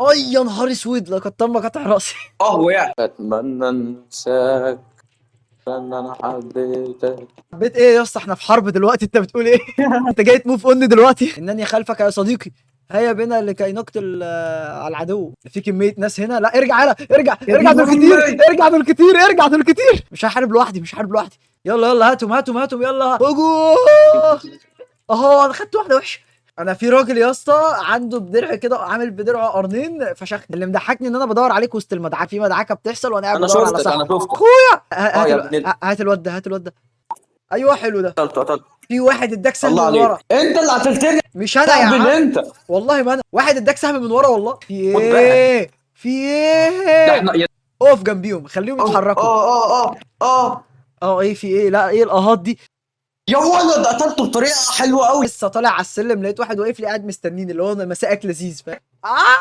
اي يا نهار اسود، لقد تم قطع راسي. اه وقع. اتمنى انساك لان انا حبيتك. بيت ايه يا اسطى؟ احنا في حرب دلوقتي، انت بتقول ايه؟ انت جاي ت move on دلوقتي؟ انني خلفك يا صديقي، هيا بنا لكي نقتل على العدو. في كمية ناس هنا. لا ارجع يلا، ارجع ارجع، دول كتير، ارجع دول كتير، ارجع دول كتير. مش هحارب لوحدي، مش هحارب لوحدي. يلا يلا، هاتهم هاتهم هاتهم، يلا هجوم. اهو انا خدت واحدة وحشة. انا في راجل يا اسطى عنده بدرع كده، عامل بدرعه قرنين فشخني. اللي مضحكني ان انا بدور عليك وسط المدعكه، في مدعكه بتحصل وانا قاعد انا بدور على شفتك، صاحبي. انا شفتك. اخويا هات يا ابن هات الواد ده، هات الواد ده. ايوه حلو ده. قتلته قتلته. في واحد اداك سهم الله من عليك، ورا. انت اللي قتلتني. مش انا يا اهبل عم انت. والله ما انا. واحد اداك سهم من ورا والله. في خد بالك. ايه؟ في ده ايه؟ احنا اقف جنبيهم خليهم يتحركوا. اه اه اه اه. اه ايه في ايه؟ لا ايه الاهات دي؟ يا ولد قتلته بطريقة حلوة قوي. لسه طالع على السلم لقيت واحد واقف لي قاعد مستنيني، اللي هو مساءك لذيذ، فاهم؟